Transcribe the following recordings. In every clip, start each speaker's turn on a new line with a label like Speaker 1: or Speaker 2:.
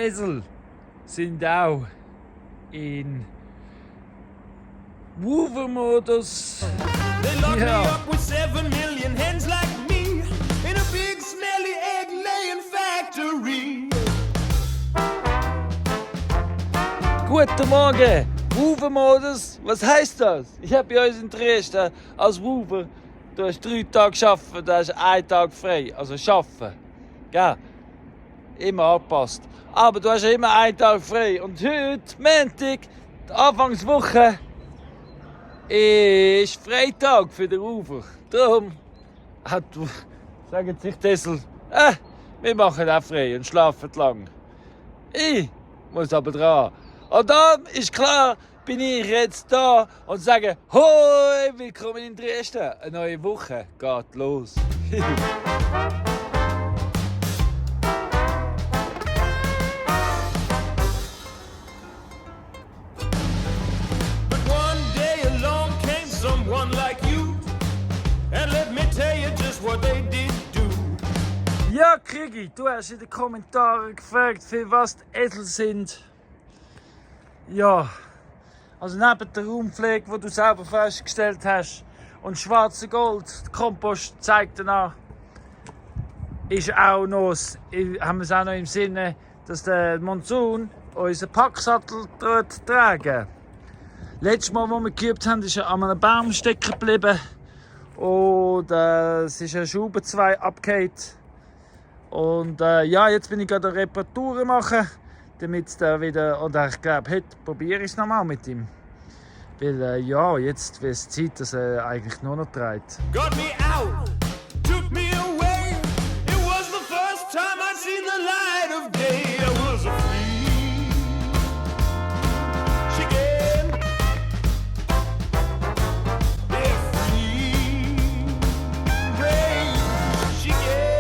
Speaker 1: Esel sind auch in Woover-Modus.
Speaker 2: They locked
Speaker 1: Ja.
Speaker 2: me up with 7 million hens like me in a big smelly egg-laying factory.
Speaker 1: Guten Morgen, Woover-Modus. Was heisst das? Ich habe bei uns in Dresden als Woover, du hast 3 Tage arbeiten, du hast 1 Tag frei. Also arbeiten. Gell? Immer angepasst. Aber du hast ja immer 1 Tag frei. Und heute, Montag, die Anfangswoche, ist Freitag für den Woover. Darum sagen sich die Esel, wir machen auch frei und schlafen lang. Ich muss aber dran. Und dann ist klar, bin ich jetzt da und sage, hoi, willkommen in Dresden. Eine neue Woche geht los.
Speaker 2: But one day along came someone like you, and let me tell you just what they did do.
Speaker 1: Ja, Krigi, du hast in den Kommentaren gefragt, für was die Esel sind. Ja, also neben der Raumpflege, die du selber festgestellt hast, und schwarze Gold, der Kompost zeigt danach, ist auch noch, haben wir es auch noch im Sinne, dass der Monsun unseren Packsattel tragen. Letztes Mal, als wir geübt haben, ist er an einem Baum stecken geblieben und es ist ein Schraubenzweig abgefallen. Und ja, jetzt bin ich gerade Reparaturen machen, damit der wieder, oder ich glaube, heute probiere ich es nochmal mit ihm. Weil ja, jetzt wäre es Zeit, dass er eigentlich nur noch trägt.
Speaker 2: Got me out, took me away. It was the first time I'd seen the light of day. I was a free chicken. Yeah, free range chicken.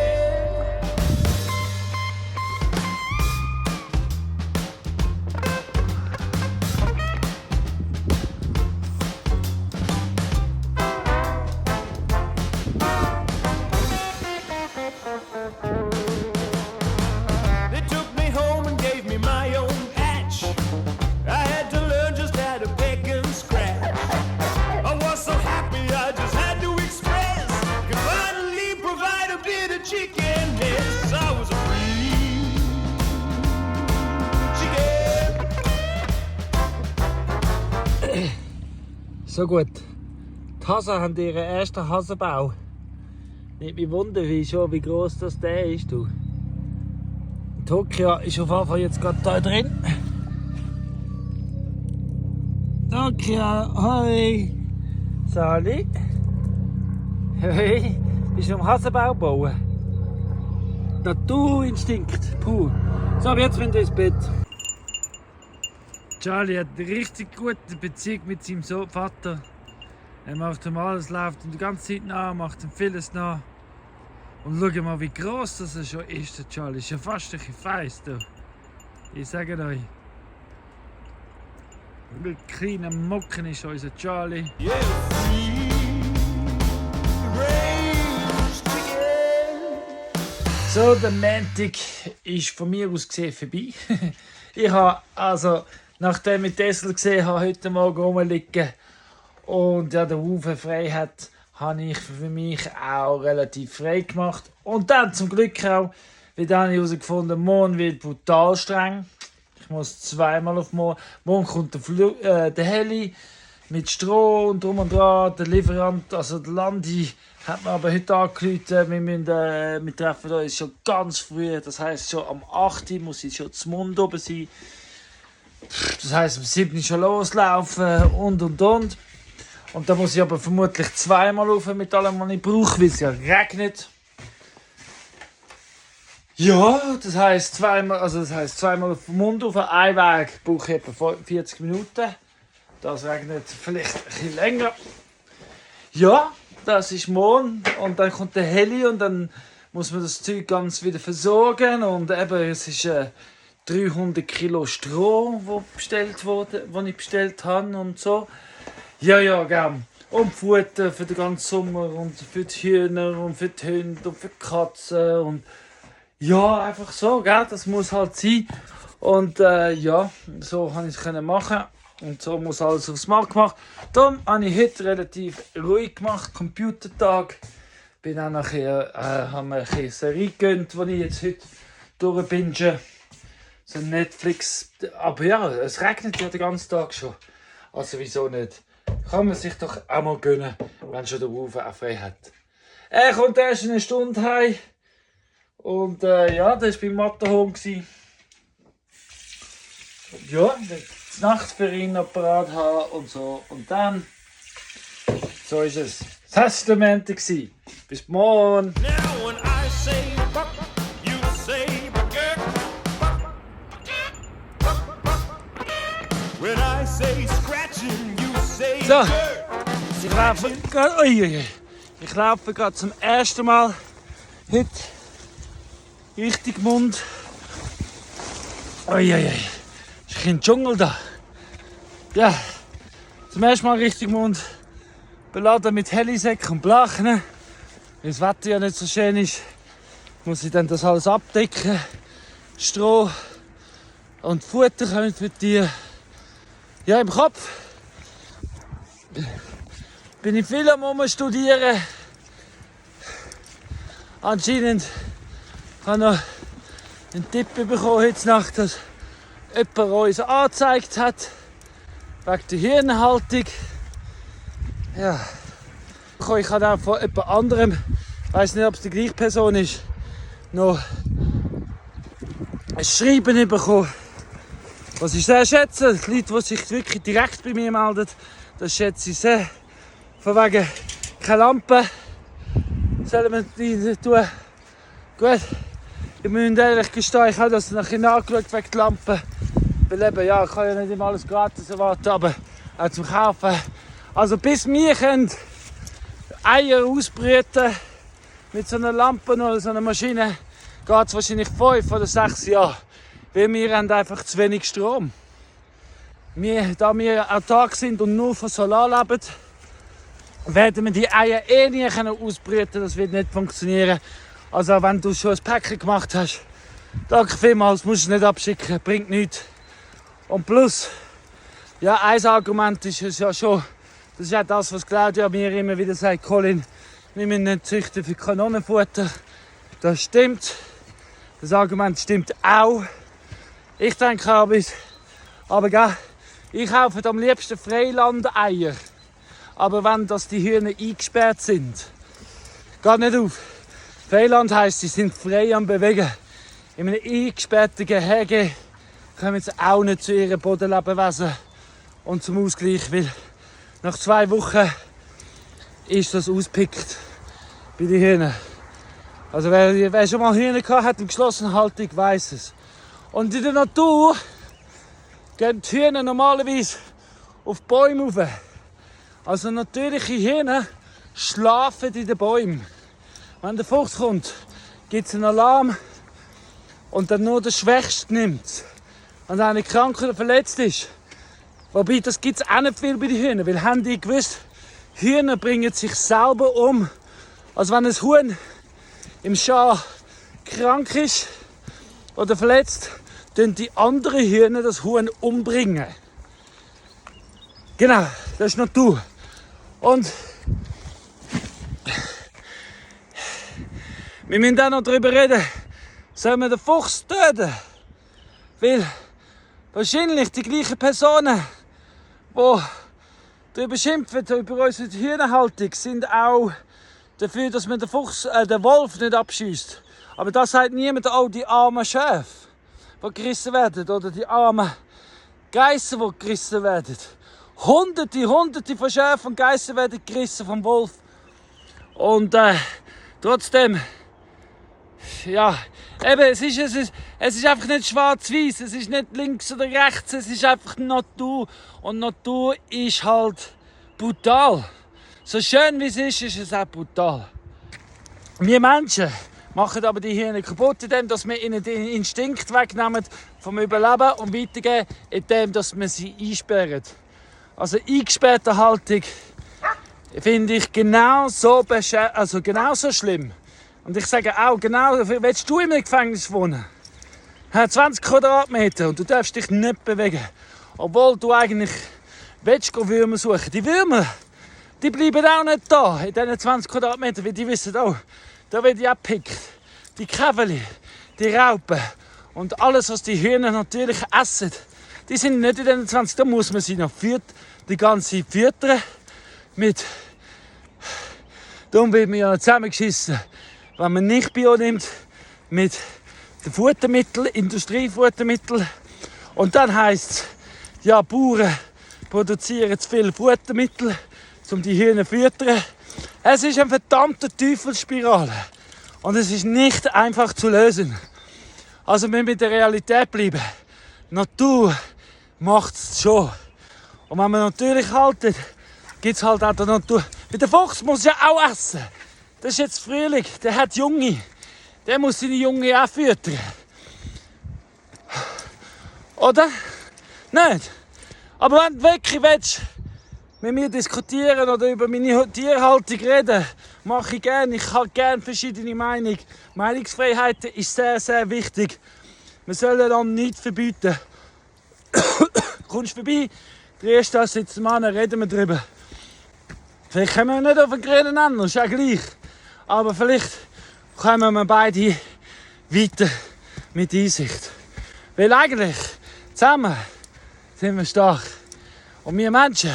Speaker 2: They took me home and gave me my own patch. I had to learn just how to pick and scratch. I was so happy I just had to express. Could finally provide a bit of chicken. Yes, I was a free chicken.
Speaker 1: So gut. Die Hasen haben ihren ersten Hasenbau. Nicht mich wundern, wie gross das der ist. Du. Tokia ist auf jeden Fall jetzt gerade da drin. Tokia, hoi! Sali! Hoi! Bist du am Hasenbau bauen? Naturinstinkt, pur. So, aber jetzt ins Bett. Charlie hat eine richtig gute Beziehung mit seinem Vater. Er macht ihm alles, läuft ihm die ganze Zeit nach, macht ihm vieles nach. Und schau mal, wie gross das er schon ist, der Charlie. Ist ja fast ein bisschen feiss, du. Ich sage euch. Ein kleiner Mocken ist unser Charlie.
Speaker 2: Yeah, free range chicken.
Speaker 1: So, der Montag ist von mir aus gesehen vorbei. Ich habe also, nachdem ich Tesla gesehen habe, heute Morgen rumliegen und ja, der Uwe frei hat, habe ich für mich auch relativ frei gemacht. Und dann zum Glück auch, wie dann herausgefunden, morgen wird brutal streng. Ich muss zweimal auf morgen. Morgen kommt der Heli mit Stroh und drum und dran. Der Lieferant, also der Landi, hat mir aber heute angerufen, wir treffen uns schon ganz früh. Das heisst, schon am 8 Uhr muss ich schon zum Mund oben sein. Das heisst, am 7 Uhr schon loslaufen und. Und da muss ich aber vermutlich zweimal rauf mit allem, was ich brauche, weil es ja regnet. Ja, das heisst zweimal auf den Mund rauf. Ein Weg brauche ich etwa 40 Minuten. Das regnet vielleicht ein bisschen länger. Ja, das ist morgen. Und dann kommt der Heli und dann muss man das Zeug ganz wieder versorgen. Und eben, es ist 300 Kilo Stroh, die ich bestellt habe und so. Ja, gern. Und Futter für den ganzen Sommer und für die Hühner und für die Hunde und für die Katzen und ja, einfach so, gell? Das muss halt sein. Und ja, so konnte ich es machen. Und so muss alles aufs Markt gemacht. Darum habe ich heute relativ ruhig gemacht, Computertag. Bin auch nachher, haben wir eine Serie gegönnt, die ich jetzt heute durchbinge. So Netflix. Aber ja, es regnet ja den ganzen Tag schon. Also wieso nicht? Kann man sich doch auch mal gönnen, wenn schon der Uwe auch frei hat. Er kommt erst in eine Stunde heim. Und ja, das war beim Matterhorn. Ja, die Nacht für ihn noch parat haben und so. Und dann, so ist es. Das war der Montag. Bis morgen.
Speaker 2: Now when I say buck, you say buck. When I say scratching, you say
Speaker 1: So,
Speaker 2: dirt.
Speaker 1: ich laufe gerade zum ersten Mal heute richtig Mund. Uiuiui, ist ein Dschungel da. Ja, zum ersten Mal richtig Mund. Beladen mit Helisäcken und Blachen. Weil das Wetter ja nicht so schön ist, muss ich dann das alles abdecken. Stroh und Futter kommen für die Tiere. Ja, im Kopf bin ich viel am Studieren. Anscheinend habe ich noch einen Tipp bekommen heute Nacht, dass jemand uns angezeigt hat, wegen der Hirnhaltung. Ja. Ich habe auch von jemand anderem, ich weiß nicht, ob es die gleiche Person ist, noch ein Schreiben bekommen. Was ich sehr schätze, die Leute, die sich wirklich direkt bei mir melden, das schätze ich sehr. Von wegen keine Lampe sollen wir die tun. Gut, ich muss ehrlich gestehen, ich habe das nachher nachgeschaut wegen der Lampe. Weil eben, ja, ich kann ja nicht immer alles gratis erwarten, aber auch zum Kaufen. Also bis wir können Eier ausbrüten mit so einer Lampe oder so einer Maschine, geht es wahrscheinlich 5 oder 6 Jahre. Weil wir haben einfach zu wenig Strom. Da wir autark sind und nur von Solar leben, werden wir die Eier nie ausbrüten. Das wird nicht funktionieren. Also wenn du schon ein Päckchen gemacht hast, danke vielmals, musst du es nicht abschicken, bringt nichts. Und plus, ja, ein Argument ist es ja schon, das ist ja das, was Claudia mir immer wieder sagt, Colin, wir müssen nicht züchten für Kanonenfutter. Das stimmt. Das Argument stimmt auch. Ich denke aber gell, ich kaufe am liebsten Freilandeier. Aber wenn das die Hühner eingesperrt sind, geht nicht auf. Freiland heisst, sie sind frei am Bewegen. In einem eingesperrten Gehege kommen sie auch nicht zu ihren Bodenlebewesen und zum Ausgleich, weil nach 2 Wochen ist das ausgepickt bei den Hühnern. Also wer schon mal Hühner hat in geschlossener Haltung, weiss es. Und in der Natur gehen die Hühner normalerweise auf die Bäume rauf. Also natürliche Hühner schlafen in den Bäumen. Wenn der Fuchs kommt, gibt es einen Alarm und dann nur der Schwächste nimmt. Wenn einer krank oder verletzt ist. Wobei, das gibt es auch nicht viel bei den Hühnern, weil haben die gewusst, Hühner bringen sich selber um. Also wenn ein Huhn im Schaf krank ist oder verletzt, dann die anderen Hühner das Huhn umbringen. Genau, das ist Natur. Und wir müssen auch noch darüber reden, sollen wir den Fuchs töten? Weil wahrscheinlich die gleichen Personen, die darüber schimpfen, über unsere Hühnerhaltung, sind auch dafür, dass man den Wolf nicht abschießt. Aber das sagt niemand, auch die armen Schafe, die gerissen werden, oder die armen Geissen, die gerissen werden. Hunderte von Schafen und Geissen werden gerissen vom Wolf. Und trotzdem, ja, eben, es ist einfach nicht schwarz-weiß, es ist nicht links oder rechts, es ist einfach Natur. Und Natur ist halt brutal. So schön wie es ist es auch brutal. Wir Menschen machen aber die Hühner kaputt, indem wir ihnen den Instinkt wegnehmen vom Überleben und weitergeben, indem wir sie einsperren. Also eingesperrte Haltung finde ich genauso schlimm. Und ich sage auch, genau, willst du im Gefängnis wohnen? hat 20 Quadratmeter und du darfst dich nicht bewegen. Obwohl du eigentlich willst Würmer suchen. Die Würmer, die bleiben auch nicht da in diesen 20 Quadratmetern, weil die wissen auch, da wird die abgepickt. Die Käferli, die Raupen und alles, was die Hühner natürlich essen, die sind nicht in diesen 20. Da muss man sie noch die ganze Zeit füttern. Darum wird man ja zusammengeschissen, wenn man nicht Bio nimmt, mit den Futtermitteln, Industriefuttermitteln. Und dann heisst es, ja, Bauern produzieren zu viel Futtermittel, um die Hühner zu füttern. Es ist eine verdammte Teufelsspirale. Und es ist nicht einfach zu lösen. Also wir müssen mit der Realität bleiben. Die Natur macht es schon. Und wenn man natürlich haltet, gibt es halt auch der Natur. Weil der Fuchs muss ja auch essen. Das ist jetzt Frühling, der hat Junge. Der muss seine Junge auch füttern. Oder? Nicht? Aber wenn du wirklich willst, mit mir diskutieren oder über meine Tierhaltung reden, mache ich gerne. Ich habe gerne verschiedene Meinungen. Meinungsfreiheit ist sehr, sehr wichtig. Wir sollen dann nichts verbieten. Kommst du vorbei, drehst du sitzen wir an, reden wir drüber. Vielleicht kommen wir nicht auf den grünen Nenner, ist ja gleich. Aber vielleicht kommen wir beide weiter mit Einsicht. Weil eigentlich, zusammen sind wir stark. Und wir Menschen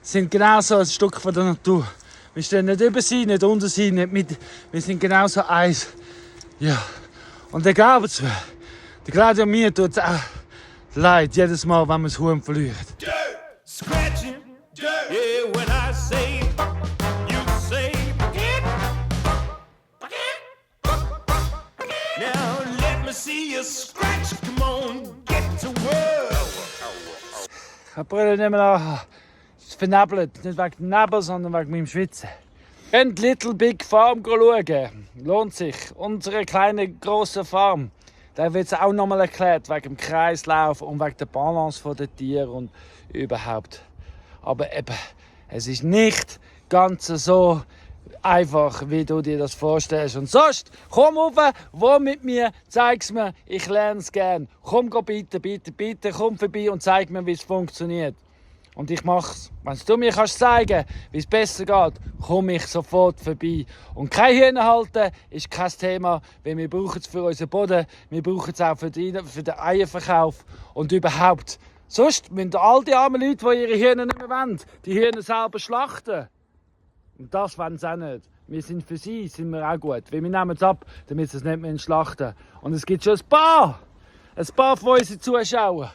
Speaker 1: sind genauso ein Stück von der Natur. Wir stehen nicht über sie, nicht unter sie, nicht mit. Wir sind genauso eins. Ja. Und der glaubt es mir. Der Claudia mir tut es auch leid, jedes Mal, wenn man das Huhn verliert.
Speaker 2: Dirt, scratching, dirt. Yeah, when I say, you say, now let me see you scratch. Come on, get to work.
Speaker 1: Ich habe die Brille nicht mehr an. Es ist vernebelt. Nicht wegen dem Nebel, sondern wegen meinem Schwitzen. Könnt Little Big Farm schauen. Lohnt sich. Unsere kleine, grosse Farm. Da wird es auch nochmal erklärt, wegen dem Kreislauf und wegen der Balance der Tiere und überhaupt. Aber eben, es ist nicht ganz so einfach, wie du dir das vorstellst. Und sonst, komm rauf, wo mit mir, zeig's mir, ich lerne es gern. Komm, bitte, komm vorbei und zeig mir, wie es funktioniert. Und ich mach's. Wenn du mir zeigen kannst, wie es besser geht, komme ich sofort vorbei. Und kein Hühner halten ist kein Thema, weil wir brauchen es für unseren Boden, wir brauchen es auch für den Eierverkauf und überhaupt. Sonst müssen all die armen Leute, die ihre Hühner nicht mehr wollen, die Hühner selber schlachten. Und das wollen sie auch nicht. Wir sind für sie sind wir auch gut. Weil wir nehmen es ab, damit sie es nicht mehr schlachten. Und es gibt schon ein paar von unseren Zuschauern,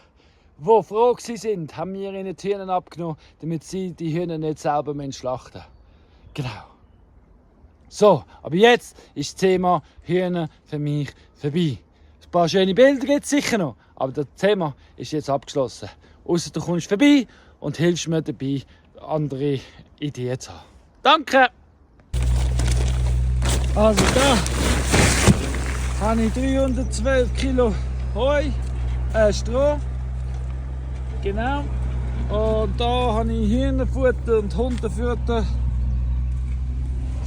Speaker 1: die froh sind, haben wir ihnen die Hühner abgenommen, damit sie die Hühner nicht selber schlachten müssen. Genau. So, aber jetzt ist das Thema Hühner für mich vorbei. Ein paar schöne Bilder gibt es sicher noch, aber das Thema ist jetzt abgeschlossen. Ausser du kommst vorbei und hilfst mir dabei, andere Ideen zu haben. Danke! Also da habe ich 312 Kilo Heu, Stroh. Genau. Und da habe ich Hühnerfutter und Hundefutter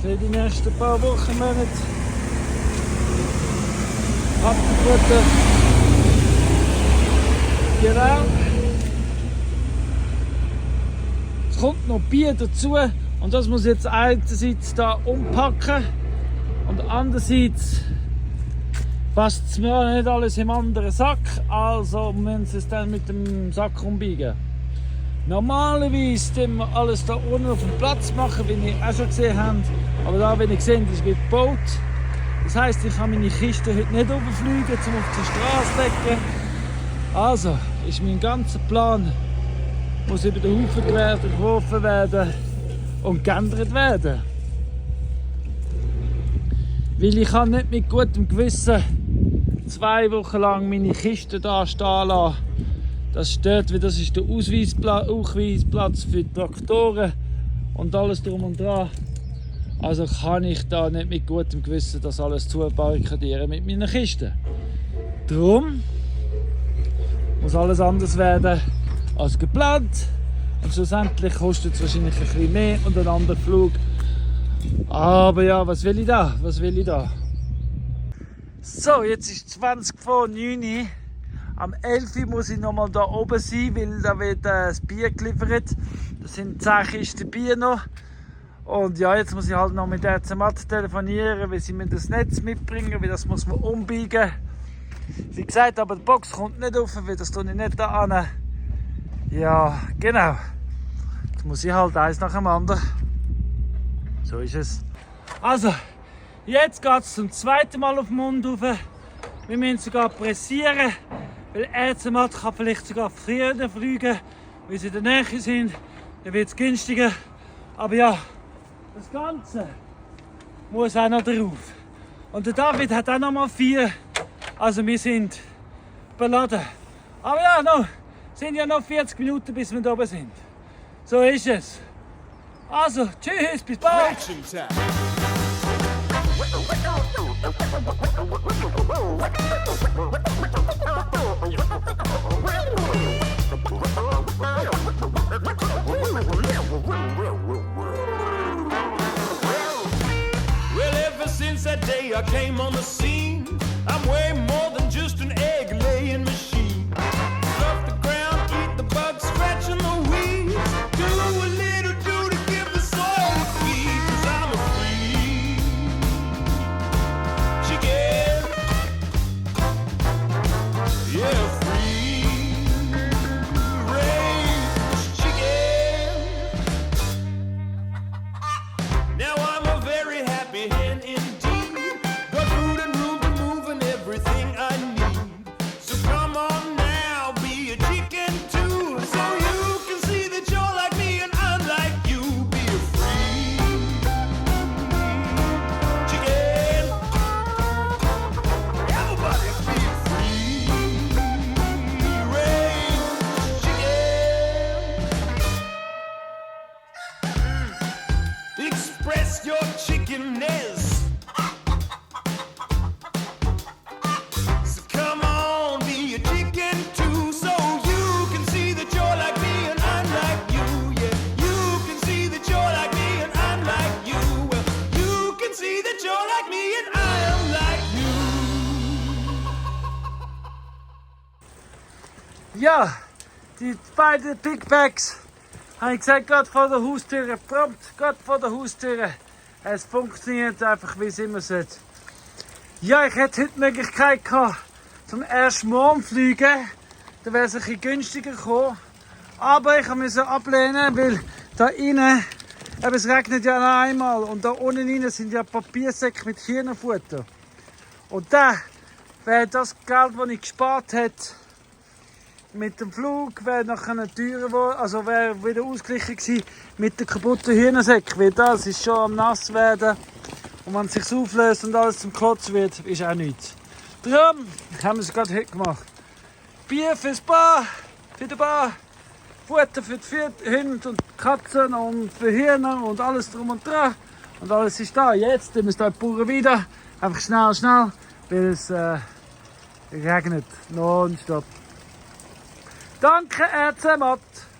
Speaker 1: für die nächsten paar Wochen, Monate. Apfelfutter. Genau. Es kommt noch Bier dazu und das muss jetzt einerseits da umpacken und andererseits passt es mir nicht alles im anderen Sack, also müssen sie es dann mit dem Sack umbiegen. Normalerweise tun wir alles da unten auf dem Platz machen, wie ihr auch schon gesehen habt. Aber da, wie ihr seht, ist wird gebaut. Das heisst, ich kann meine Kiste heute nicht überfliegen, um auf die Straße zu legen. Also ist mein ganzer Plan, muss über den Haufen geworfen werden und geändert werden. Weil ich kann nicht mit gutem Gewissen 2 Wochen lang meine Kiste da stehen lassen. Das stört, weil das ist der Ausweisplatz für die Traktoren und alles drum und dran. Also kann ich da nicht mit gutem Gewissen das alles zubarrikadieren mit meiner Kiste. Darum muss alles anders werden als geplant. Und schlussendlich kostet es wahrscheinlich ein bisschen mehr und ein anderer Flug. Aber ja, was will ich da? So, jetzt ist 20 vor 9 Uhr. Am 11 Uhr muss ich nochmal da oben sein, weil da wird das Bier geliefert. Das sind 10 Kisten Bier noch. Und ja, jetzt muss ich halt noch mit der Zermatt telefonieren, weil sie mir das Netz mitbringen, weil das muss man umbiegen. Wie gesagt, aber die Box kommt nicht auf, weil das tue ich nicht da an. Ja, genau. Jetzt muss ich halt eins nach dem anderen. So ist es. Also, jetzt geht es zum zweiten Mal auf den Mund rauf. Wir müssen sogar pressieren, weil Erzematt kann vielleicht sogar früher fliegen, weil sie in der Nähe sind. Dann wird es günstiger. Aber ja, das Ganze muss auch noch drauf. Und der David hat auch noch mal 4. Also wir sind beladen. Aber ja, noch sind ja noch 40 Minuten, bis wir da oben sind. So ist es. Also, tschüss, bis bald.
Speaker 2: Action time. Well, ever since that day I came on the scene, I'm way more than just an egg-laying machine. Stuff the ground, eat the bugs, scratching the weeds. Do a little do to give the soil a feed, 'cause I'm a free chicken. Yeah, free range chicken. Now I'm a very happy hen indeed. Got food and room to move and everything I need. So come on now, be a chicken too, so you can see that you're like me and I'm like you. Be a free chicken. Everybody be a free range chicken. Express your chickenness. So come on, be a chicken too, so you can see that you're like me and I'm like you. Yeah, you can see that you're like me and I'm like you. Well, you can see that you're like me and I am like you.
Speaker 1: Ja, die beiden Big Bags habe ich gesagt, gerade vor der Haustür, prompt, gerade vor der Haustür. Es funktioniert einfach, wie es immer sollte. Ja, ich hätte heute die Möglichkeit gehabt, zum ersten Morgen fliegen. Da wäre es ein bisschen günstiger gekommen. Aber ich musste ablehnen, weil da innen, eben, es regnet ja noch einmal. Und da unten rein sind ja Papiersäcke mit Hühnerfutter. Und da wäre das Geld, das ich gespart hätte, mit dem Flug wäre nachher teurer geworden, also wäre wieder ausgeglichen gewesen mit den kaputten Hühnersäcken, weil das ist schon am nass werden und wenn es sich auflöst und alles zum Klotz wird, ist auch nichts. Darum haben wir es gerade heute gemacht. Bier fürs Bar, für den Bar, Futter für die Hunde und Katzen und für Hühner und alles drum und dran. Und alles ist da. Jetzt müssen wir die Bauern wieder, einfach schnell, weil es regnet nonstop. Danke Erzematt,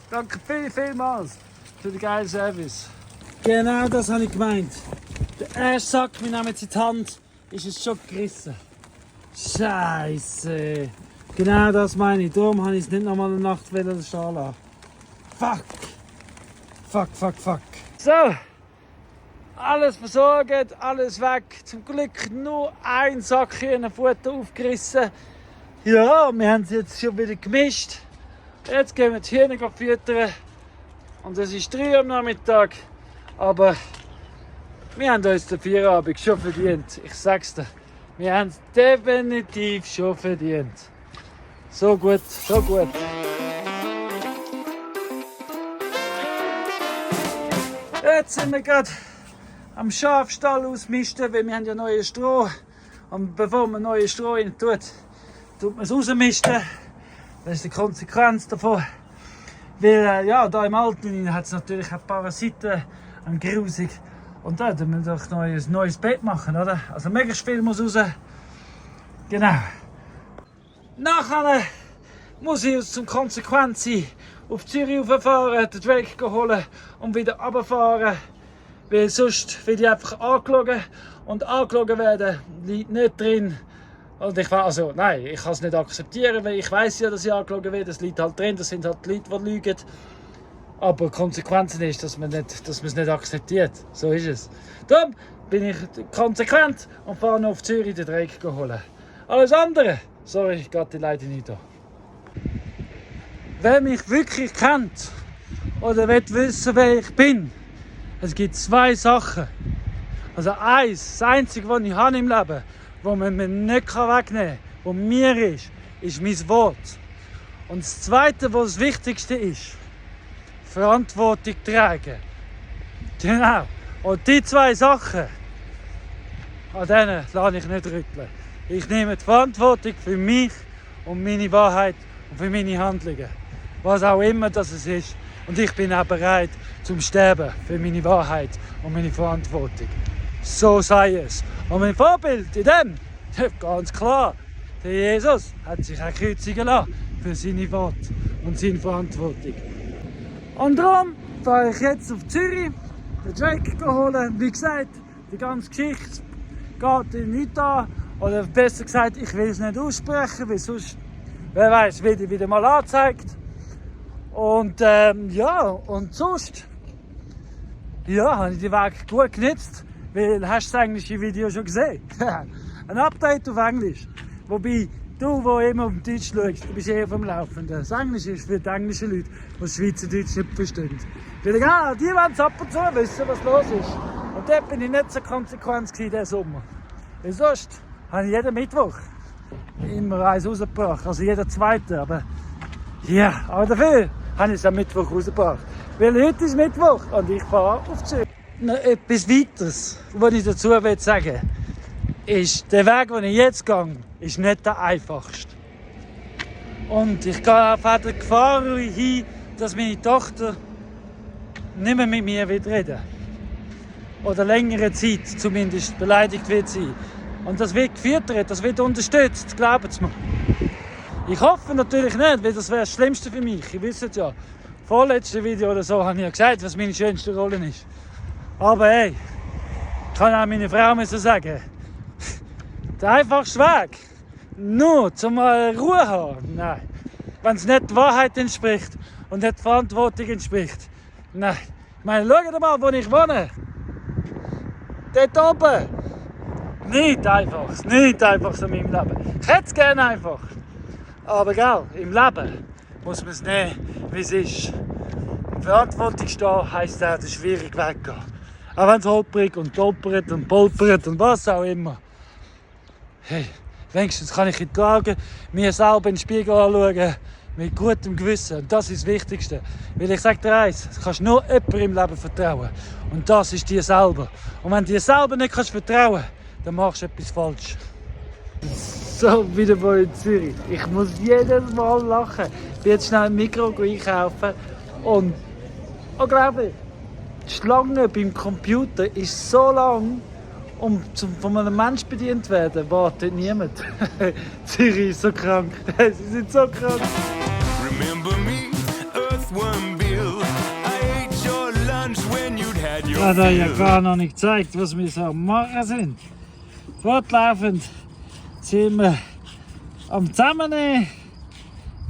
Speaker 1: danke vielmals für den geilen Service. Genau das habe ich gemeint. Der erste Sack, wir nehmen jetzt in die Hand, ist es schon gerissen. Scheiße. Genau das meine ich, darum habe ich es nicht nochmal eine Nacht stehen lassen. Fuck. So, alles versorgt, alles weg. Zum Glück nur ein Sack Futter aufgerissen. Ja, wir haben es jetzt schon wieder gemischt. Jetzt gehen wir die Hühner füttern. Und es ist 3 Uhr am Nachmittag. Aber wir haben uns den Feierabend schon verdient. Ich sag's dir. Wir haben es definitiv schon verdient. So gut. Jetzt sind wir gerade am Schafstall ausmisten, weil wir haben ja neue Stroh. Und bevor man neue Stroh rein tut man es rausmisten. Das ist die Konsequenz davon. Weil ja, da im Alten hat es natürlich auch Parasiten und grusig. Und da müssen wir doch ein neues Bett machen, oder? Also möglichst viel muss raus. Genau. Nachher muss ich zum Konsequenz sein, auf Zürich rauffahren, den Weg holen und wieder runterfahren. Weil sonst werde ich einfach angelogen. Und angelogen werden liegt nicht drin Und nein, ich kann es nicht akzeptieren, weil ich weiß ja, dass ich angelogen werde. Das liegt halt drin, das sind halt die Leute, die lügen. Aber die Konsequenz ist, dass man es nicht akzeptiert. So ist es. Darum bin ich konsequent und fahre noch auf Zürich den Dreck holen. Alles andere, sorry, ich gehe leider nicht da. Wer mich wirklich kennt oder will wissen, wer ich bin, es gibt 2 Sachen. Also das Einzige, was ich habe im Leben, das man mir nicht wegnehmen kann, was mir ist mein Wort. Und das Zweite, was das Wichtigste ist, Verantwortung tragen. Genau. Und die 2 Sachen, an denen lasse ich nicht rütteln. Ich nehme die Verantwortung für mich und meine Wahrheit und für meine Handlungen. Was auch immer das ist. Und ich bin auch bereit zum Sterben für meine Wahrheit und meine Verantwortung. So sei es. Und mein Vorbild in dem, ganz klar, der Jesus hat sich auch kreuzigen lassen für seine Worte und seine Verantwortung. Und darum fahre ich jetzt auf Zürich, den Drake holen. Wie gesagt, die ganze Geschichte geht ihn nicht an. Oder besser gesagt, ich will es nicht aussprechen, weil sonst, wer weiß, wird ich wieder mal angezeigt. Und und sonst habe ich den Weg gut genutzt, weil hast du das englische Video schon gesehen? Ein Update auf Englisch. Wobei, du, der immer auf Deutsch schaust, du bist eher vom Laufenden. Das Englisch ist für die englischen Leute, die Schweizerdeutsch nicht verstehen. Weil die wollen ab und zu wissen, was los ist. Und dort bin ich nicht so konsequent diesen Sommer. Weil sonst habe ich jeden Mittwoch immer eins rausgebracht, also jeden zweiten. Aber dafür habe ich es am Mittwoch rausgebracht. Weil heute ist Mittwoch und ich fahre auf Zürich. Noch etwas weiteres, was ich dazu sagen will, ist, der Weg, den ich jetzt gehe, ist nicht der einfachste. Und ich gehe auf die Gefahr hin, dass meine Tochter nicht mehr mit mir reden wird. Oder längere Zeit zumindest beleidigt wird sie. Und das wird gefüttert, das wird unterstützt, glaubt es mir. Ich hoffe natürlich nicht, weil das wäre das Schlimmste für mich. Ihr wisst ja, vorletzte Video oder so habe ich ja gesagt, was meine schönste Rolle ist. Aber hey, ich kann auch meine Frau müssen sagen, der einfachste Weg, nur zum Ruhe haben, nein. Wenn es nicht der Wahrheit entspricht und nicht der Verantwortung entspricht, nein. Ich meine, schaut mal, wo ich wohne. Dort oben. Nicht einfach in meinem Leben. Ich hätte es gerne einfach. Aber gell, im Leben muss man es nehmen, wie es ist. In Verantwortung stehen heisst auch, den schwierigen Weg gehen. Auch wenn es holprig und toppert und polpert und was auch immer. Hey, wenigstens kann ich in die Augen mir selber in den Spiegel anschauen, mit gutem Gewissen. Und das ist das Wichtigste. Weil ich sage dir eins, du kannst nur jemandem im Leben vertrauen. Und das ist dir selber. Und wenn du dir selber nicht vertrauen kannst, dann machst du etwas falsch. So, wieder mal in Zürich. Ich muss jedes Mal lachen. Ich bin jetzt schnell ein Mikro einkaufen und unglaublich, die Schlange beim Computer ist so lang, um von einem Menschen bedient zu werden, wartet niemand. Zürich ist so krank. Sie sind so krank.
Speaker 2: Remember me, Earthworm Bill. I ate your lunch when you'd had your
Speaker 1: Ich habe ja
Speaker 2: fill.
Speaker 1: gar noch nicht gezeigt, was wir so am machen sind. Fortlaufend sind wir am Zusammennehmen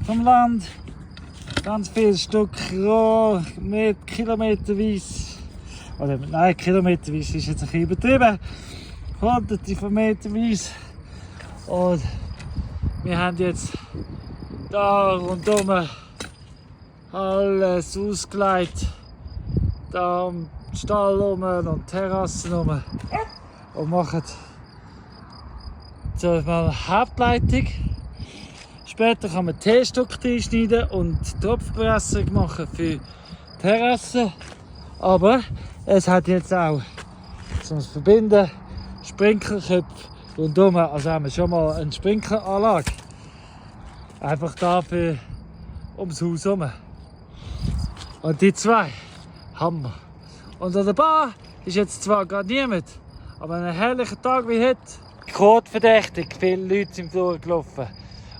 Speaker 1: vom Land. Ganz viele Stück roh, mit kilometerweise. Oder nein, kilometerweise ist jetzt ein bisschen übertrieben. Hunderte von Meterweise. Und wir haben jetzt da rundum alles ausgelegt. Da am Stall rum und Terrassen rum. Und machen so mal Hauptleitung. Später kann man T-Stock schneiden und Tropfpressung machen für Terrassen. Aber es hat jetzt auch zum Verbinden Sprinklerköpfe rundum. Also haben wir schon mal eine Sprinkleranlage. Einfach dafür ums Haus herum. Und die 2 haben wir. Und an der Bar ist jetzt zwar gar niemand, aber an einem herrlichen Tag wie heute, Kotverdächtig, viele Leute sind durchgelaufen.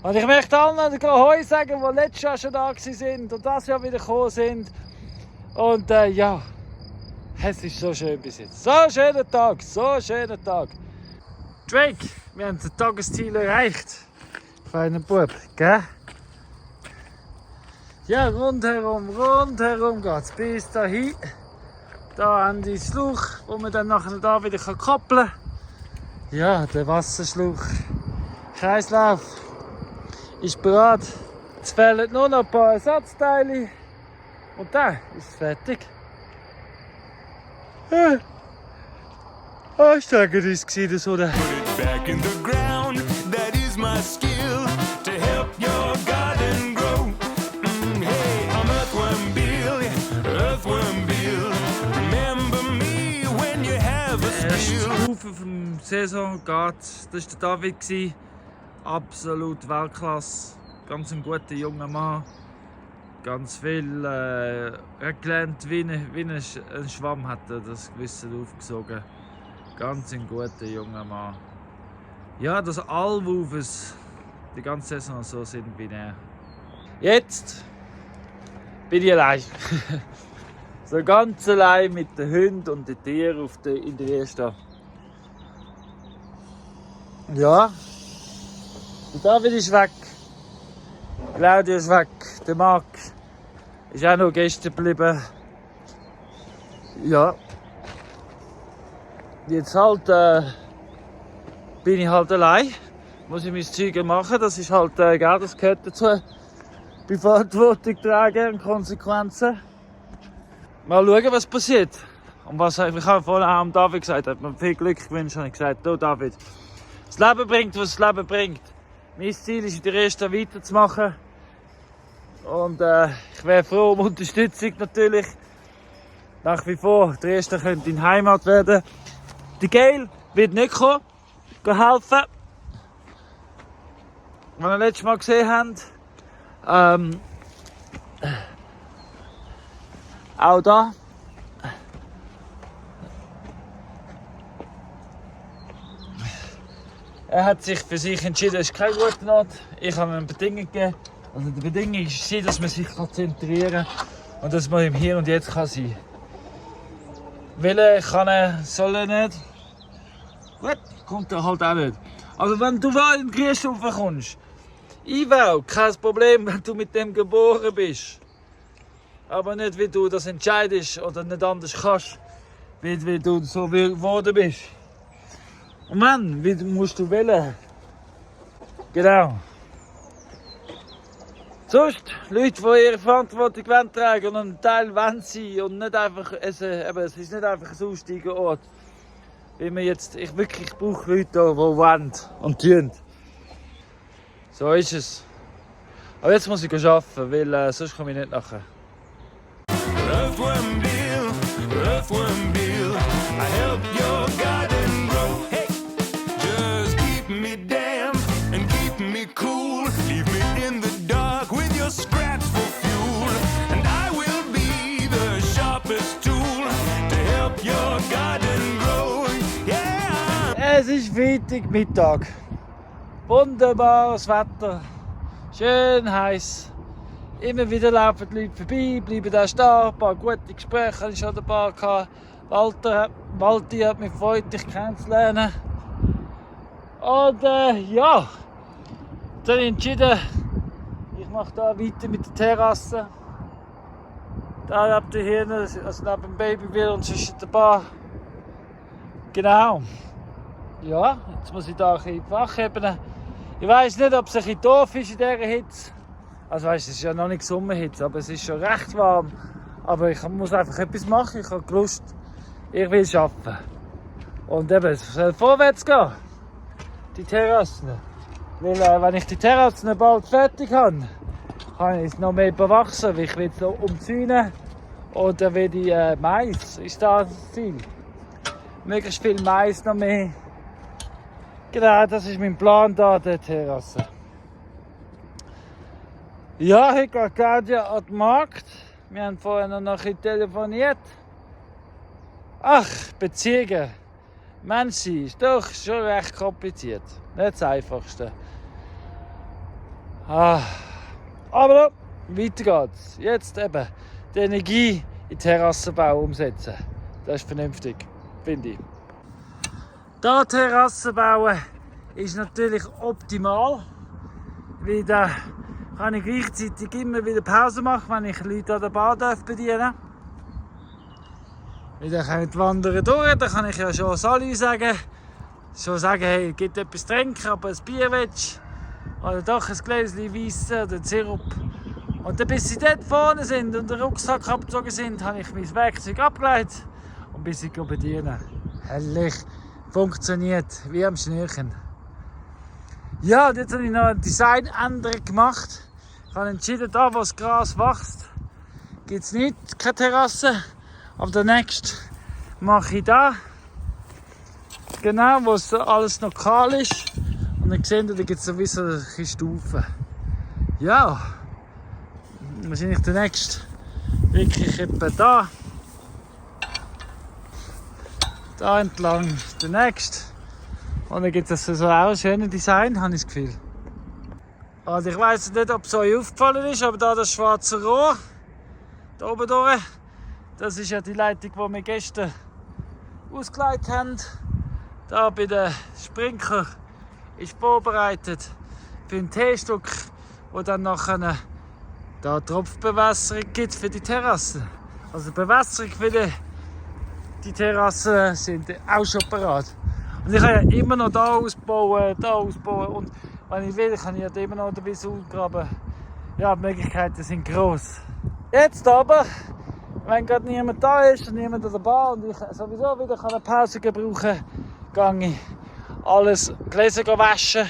Speaker 1: Und ich möchte allen Hoi sagen, die letztes Jahr schon da sind und das Jahr wieder gekommen sind. Und es ist so schön bis jetzt. So schöner Tag, so schöner Tag. Drake, wir haben das Tagesziel erreicht. Feiner Bub, gell? Ja, rundherum geht's bis dahin. Da haben die Schlauch, wo man dann nachher da wieder koppeln kann. Ja, der Wasserschlauch. Kreislauf ist bereit. Jetzt fehlen nur noch ein paar Ersatzteile. Und dann ist es fertig. Anstrengend war es, das, oder?
Speaker 2: Put it back in the ground, that is my skill to help your garden grow. Hey, I'm Earthworm Bill. Remember me when you have a
Speaker 1: Erste
Speaker 2: spiel.
Speaker 1: Stufe vom Saison geht. Das war der David. Absolut Weltklasse. Ganz ein guter junger Mann. Ganz viel gelernt, wie ein Schwamm hat er das Gewissen aufgesogen. Ganz ein guter junger Mann. Ja, dass alle Wufes die ganze Saison so sind wie er. Jetzt bin ich allein. So ganz allein mit den Hunden und den Tieren in der Erste. Ja, der David ist weg. Claudia ist weg. Der Marc ist auch noch gestern geblieben. Ja. Jetzt halt bin ich halt allein. Muss ich mein Zeug machen. Das ist halt, das gehört dazu. Bei Verantwortung tragen und Konsequenzen. Mal schauen, was passiert. Und was ich habe vorhin auch am David gesagt, hat mir viel Glück gewünscht, habe ich gesagt, du David, das Leben bringt, was das Leben bringt. Mein Ziel ist, in der ersten weiterzumachen. Und ich wäre froh um Unterstützung natürlich. Nach wie vor, der erste könnte in Heimat werden. Die Gail wird nicht kommen, helfen. Wenn wir letztes Mal gesehen haben, auch da. Er hat sich für sich entschieden, es ist kein guter Ort. Ich habe ihm eine Bedingung gegeben. Also die Bedingung ist, dass man sich konzentrieren kann und dass man im Hier und Jetzt kann sein kann. Will kann er, soll er nicht. Gut, kommt er halt auch nicht. Also wenn du in den Grießstufen kommst, IWO, kein Problem, wenn du mit dem geboren bist. Aber nicht, wie du das entscheidest oder nicht anders kannst, wie du so geworden bist. Und Mann, wie musst du wählen? Genau. Sonst, Leute, die ihre Verantwortung tragen und einen Teil wollen sie und nicht einfach, es ist nicht einfach ein Aussteigeort. Wie wir jetzt, ich brauche Leute, die wollen und tun. So ist es. Aber jetzt muss ich arbeiten, weil sonst komme ich nicht nachher.
Speaker 2: Earthworm Bill, I help your garden grow. Hey, just keep me damp and keep me cool. Leave me in the dark with your scraps for fuel, and I will be the sharpest tool to help your garden grow. Yeah.
Speaker 1: Es ist Freitagmittag. Wunderbares Wetter. Schön heiß. Immer wieder laufen die Leute vorbei, bleiben da stehen. Ein paar gute Gespräche hatte ich schon ein paar gehabt. Walti hat mich gefreut, dich kennenzulernen. Und ja, jetzt habe ich entschieden, ich mache da weiter mit der Terrasse. Da habt ihr hier, also neben dem Babyville und zwischen der Bar. Genau. Ja, jetzt muss ich da ein bisschen wachheben. Ich weiss nicht, ob es ein bisschen doof ist in dieser Hitze. Also weißt, es ist ja noch nicht Sommerhitze, aber es ist schon recht warm. Aber ich muss einfach etwas machen, ich habe Lust. Ich will arbeiten. Und eben, es soll vorwärts gehen. Die Terrassen. Weil wenn ich die Terrassen bald fertig habe, kann ich noch mehr bewachsen. Ich will so umzäunen. Oder will ich Mais, ist das Ziel. Möglichst viel Mais noch mehr. Genau, das ist mein Plan da, der Terrasse. Ja, heute geht Claudia an den Markt. Wir haben vorher noch ein bisschen telefoniert. Ach, Beziehungen. Menschen ist doch schon recht kompliziert. Nicht das Einfachste. Aber weiter geht's. Jetzt eben die Energie in Terrassenbau umsetzen. Das ist vernünftig, finde ich. Da Terrassen bauen ist natürlich optimal, weil da kann ich gleichzeitig immer wieder Pause machen, wenn ich Leute an der Bar bedienen darf. Weil dann kann ich wandern durch, dann kann ich ja schon Salut sagen. Schon sagen, hey, gibt etwas zu trinken, aber ein Bier willst oder doch ein Gläschen Weisse oder Sirup. Und dann, bis sie dort vorne sind und den Rucksack abgezogen sind, habe ich mein Werkzeug abgelegt und bis sie bedienen. Herrlich, funktioniert wie am Schnürchen. Ja, und jetzt habe ich noch eine Designänderung gemacht. Ich habe entschieden, da wo das Gras wächst, gibt es nicht, keine Terrasse. Aber der nächste mache ich da. Genau, wo es alles noch kahl ist. Und dann seht ihr, da gibt es sowieso eine Stufen. Ja, wahrscheinlich der nächste wirklich etwa da. Da entlang der nächste. Und dann gibt es so auch ein schönes Design, habe ich das Gefühl. Also ich weiss nicht, ob es euch aufgefallen ist, aber da das schwarze Rohr, da oben durch, das ist ja die Leitung, die wir gestern ausgelegt haben. Da bei den Sprinkler ist vorbereitet für ein T-Stück, wo dann nachher da Tropfbewässerung gibt für die Terrasse. Also Bewässerung für die Terrassen sind auch schon bereit. Und ich kann ja immer noch da ausbauen und wenn ich will, kann ich ja immer noch ein bisschen ausgraben. Ja, die Möglichkeiten sind gross. Jetzt aber, wenn gerade niemand da ist und niemand an der Bar und ich sowieso wieder eine Pause brauchen kann, gehe ich alles Gläser waschen,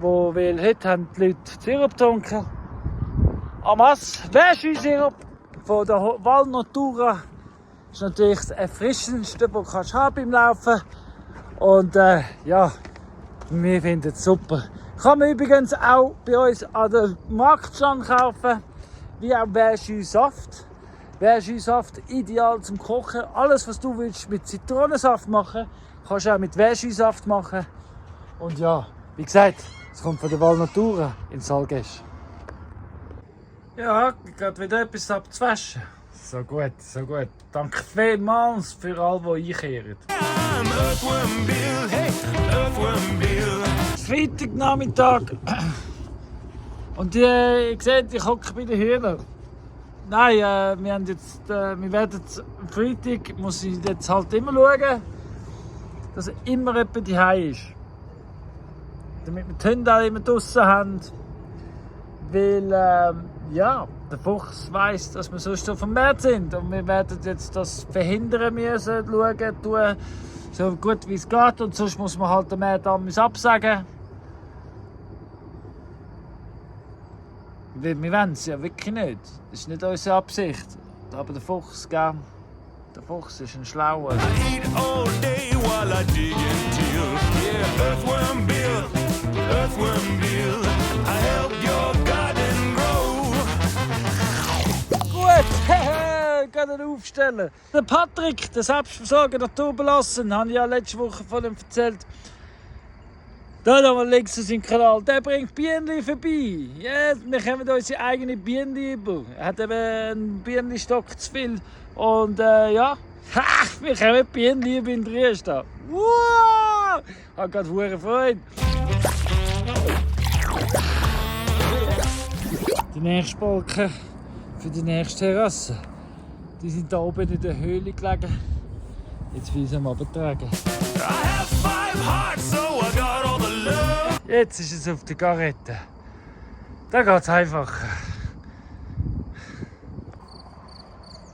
Speaker 1: weil heute haben die Leute Sirup getrunken. Amas, Wäschesirup von der Val Natura ist natürlich das Erfrischendste, das du beim Laufen haben. Und ja, wir finden es super. Kann man übrigens auch bei uns an der Marktstand kaufen, wie auch Verjus-Saft. Verjus-Saft ideal zum Kochen. Alles, was du willst mit Zitronensaft machen, kannst du auch mit Verjus-Saft machen. Und ja, wie gesagt, es kommt von der Val Natura in Salgesch. Ja, gerade wieder etwas abzuwaschen. So gut, so gut. Danke vielmals für all, die einkehren. Freitagnachmittag. Und ihr seht, ich hocke bei den Hühnern. Nein, wir werden am Freitag, muss ich jetzt halt immer schauen, dass immer jemand daheim ist. Damit wir die Hunde auch immer draussen haben. Weil, ja, der Fuchs weiss, dass wir sonst so vermehrt sind. Und wir werden jetzt das verhindern müssen, schauen, tun, so gut wie es geht. Und sonst muss man halt den Mäht absagen. Weil wir wollen es ja wirklich nicht. Das ist nicht unsere Absicht. Aber der Fuchs, gell? Der Fuchs ist ein Schlauer. Gut, kann er aufstellen. Der Patrick, der Selbstversorger Naturbelassen, habe ich ja letzte Woche von ihm erzählt. Da mal links auf seinem Kanal, der bringt Bienen vorbei. Ja, wir kommen unsere eigenen Bienen über. Er hat eben einen Bienenstock zu viel. Und ja, wir kommen Bienen über in der Rüste. Wow! Ich habe gerade hohe Freude. Die nächsten Balken für die nächste Terrasse. Die sind da oben in der Höhle gelegen. Jetzt will ich sie mal betragen. Jetzt ist es auf der Garette. Da geht es einfacher.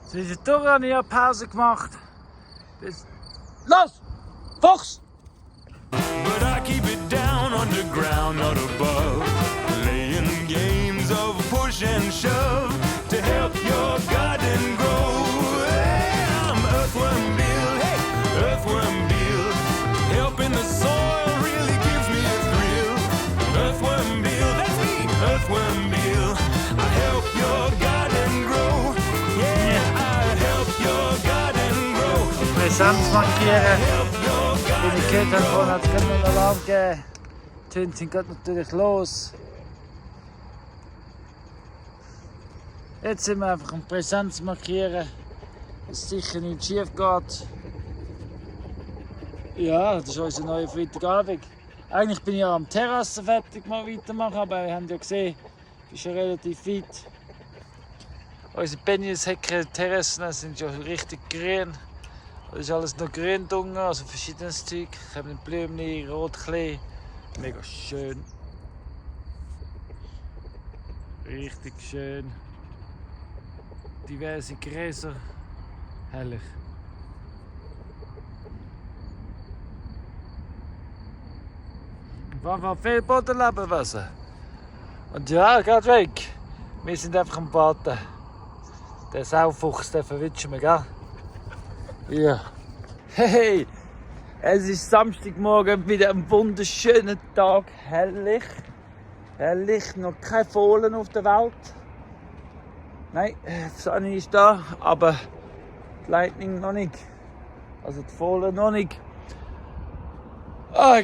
Speaker 1: Zwischendurch habe ich eine Pause gemacht. Los! Fuchs!
Speaker 2: But I keep it down underground, not above. Playing games of push and shove to help your garden grow. Hey, I'm Earthworm Bill, hey, Earthworm Bill. Helping the soil really gives me a thrill. Earthworm Bill, that's me, Earthworm Bill. I help your garden grow. Yeah, I help your garden grow.
Speaker 1: Präsenz markieren. Wie ich gehört habe, vorhin hat es gerade noch einen Alarm gegeben. Die Hunde sind gerade natürlich los. Jetzt sind wir einfach am Präsenz markieren, dass sicher nicht schief geht. Ja, das ist unser neuer Freitagabend. Eigentlich bin ich ja am Terrasse fertig mal weitermachen, aber wir haben ja gesehen, ich bin schon relativ weit. Unsere Benjeshecke Terrassen sind ja richtig grün. Das ist alles noch grün dunkel, also verschiedenes Zeug. Ich habe Blümchen, Rotklee. Mega schön. Richtig schön. Diverse Gräser. Herrlich. War viel Bodenlebewesen. Und ja, geht weg. Wir sind einfach am Baden. Der Saufuchs, den verwitschen wir, gell? Ja. Hey! Es ist Samstagmorgen, wieder ein wunderschöner Tag. Herrlich. Herrlich. Noch keine Fohlen auf der Welt. Nein, die Sonne ist da, aber die Lightning noch nicht. Also die Fohlen noch nicht.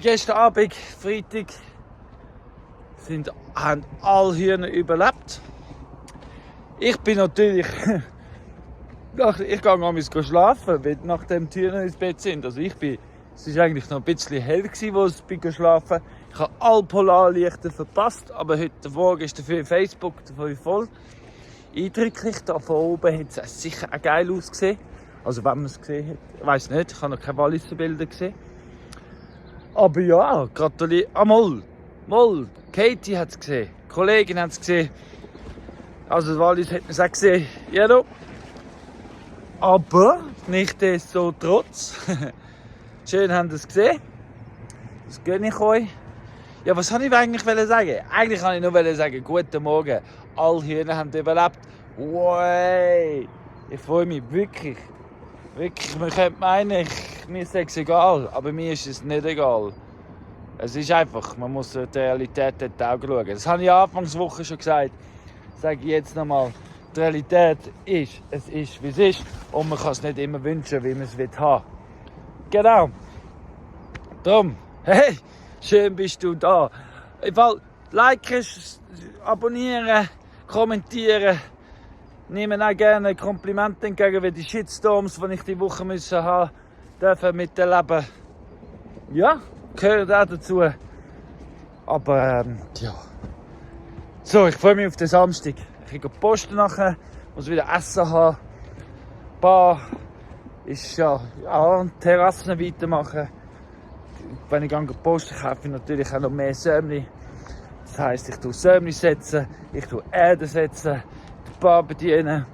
Speaker 1: Gestern Abend, Freitag, haben alle Hühner überlebt. Ich bin natürlich. Ich gehe abends schlafen, weil nachdem die Hühner ins Bett sind. Also es war eigentlich noch ein bisschen hell, als ich schlafen bin. Ich habe alle Polarlichter verpasst, aber heute Morgen ist dafür Facebook dafür voll. Eindrücklich, da von oben hat es sicher auch geil ausgesehen. Also wenn man es gesehen hat. Ich weiss nicht, ich habe noch keine Walliser Bilder gesehen. Aber ja, gratuliere. Mal, Katie hat es gesehen, die Kollegin hat es gesehen. Also Wallis hat man es auch gesehen. Ja, da. Aber nichtsdestotrotz. Schön haben Sie es gesehen. Das gönne ich euch. Ja, was wollte ich eigentlich sagen? Eigentlich wollte ich nur sagen, guten Morgen. Alle Hühner haben überlebt. Wow! Ich freue mich wirklich. Wirklich, man könnte meinen, mir ist es egal, aber mir ist es nicht egal. Es ist einfach, man muss der Realität in die Augen schauen. Das habe ich Anfangswoche schon gesagt. Das sage ich jetzt nochmal. Die Realität ist, es ist, wie es ist. Und man kann es nicht immer wünschen, wie man es haben will. Genau. Darum, hey, schön bist du da. Im Fall, liken, abonnieren, kommentieren. Nehmen auch gerne Komplimente entgegen, wie die Shitstorms, die ich die Woche haben dürfen miterleben. Ja, gehört auch dazu. Aber ja. So, ich freue mich auf den Samstag. Ich gehe posten nachher, muss wieder Essen haben. Bar ist ja Terrassen weitermachen. Wenn ich posten kaufe ich natürlich auch noch mehr Sämli. Das heisst, ich tue Sämli setzen, ich tue Erde setzen, die Bar bedienen.